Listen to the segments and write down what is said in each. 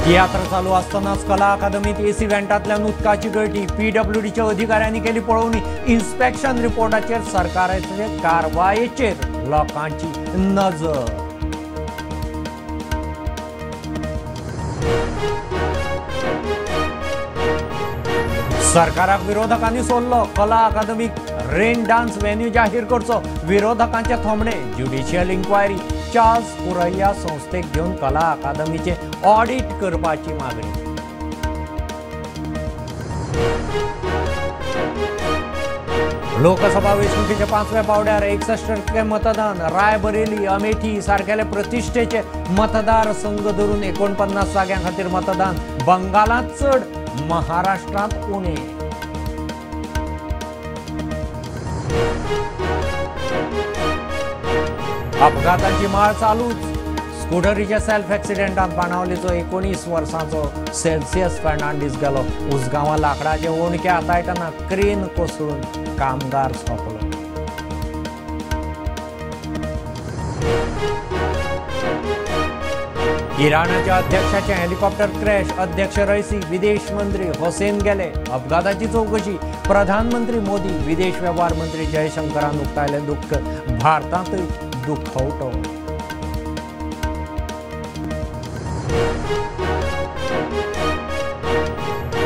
तियात्र चालू आसतनाच कला अकादमीत एसी व्हेंटांतल्यान उदकाची गळटी. पीडब्ल्यूडीच्या अधिकाऱ्यांनी केली पळोवणी. इन्स्पेक्शन रिपोर्टाचेर सरकाराचे कारवायेचेर लोकांची नजर. सरकाराक विरोधकांनी सोडलो. कला अकादमीक रेन डान्स व्हेन्यू जाहीर करचो. विरोधकांचे थोमणे. Judicial inquiry. चार्ल्स कुरैया संस्थेक घेवन कला अकादमीचे ऑडिट करपाची मागणी. लोकसभा वेंचणुकेच्या 5व्या पावड्यार 61% मतदान. रायबरेली, अमेठी सारकेले प्रतिष्ठेचे मतदार संघ धरून 49 जाग्यां खातीर मतदान. बंगालांत चड, महाराष्ट्रांत उणे. अपघातांची माळ चालूच. स्कुटरीच्या सेल्फ एक्सिडेंटांत बाणावलीचो 19 वर्सांचो सेल्सियस फर्नांडीस गेलो. उसगांवां लाकडाचे ओणके हाताळटना क्रेन कोसळून कामगार सोंपलो. इराणाच्या अध्यक्षाचे हेलिकॉप्टर क्रॅश. अध्यक्ष रईसी, विदेश मंत्री होसेन गेले. अपघाताची चौकशी. प्रधानमंत्री मोदी, विदेश वेव्हार मंत्री जयशंकरान उक्तायलें दुख्ख. भारतांतय दुखवटो.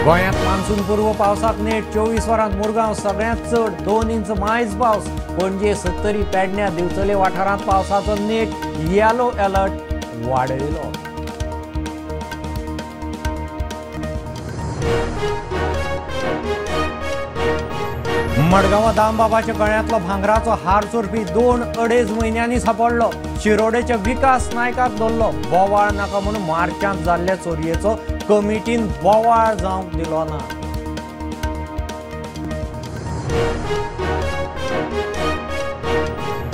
गोंयांत मान्सून पूर्व पावसाक नेट. 24 वरांत मुरगांव सगळ्यांत चड 2 इंच मायज पावस. पणजे, सत्तरी, पेडण्या, दिवचले वाठारांत पावसाचो नेट. येलो अलर्ट वाडयलो. मडगांवां दामबाबाच्या गळ्यांतलो भांगराचो हार चोरपी 2-2.5 म्हयन्यांनी सापडलो. शिरोडेच्या विकास नायकाक धरलो. बोवाळ नाका म्हणून मार्चांत जाल्ल्या चोरयेचो कमिटीन बोवाळ जावंक दिलो ना.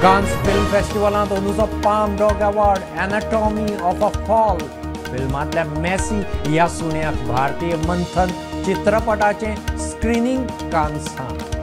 कान्स फिल्म फेस्टिवलांत अंदूचो Palm Dog award Anatomy of a Fall फिल्मांतल्या Messi ह्या सुण्याक भारतीय मंथन चित्रपटाचें स्क्रिनींग कान्सांत.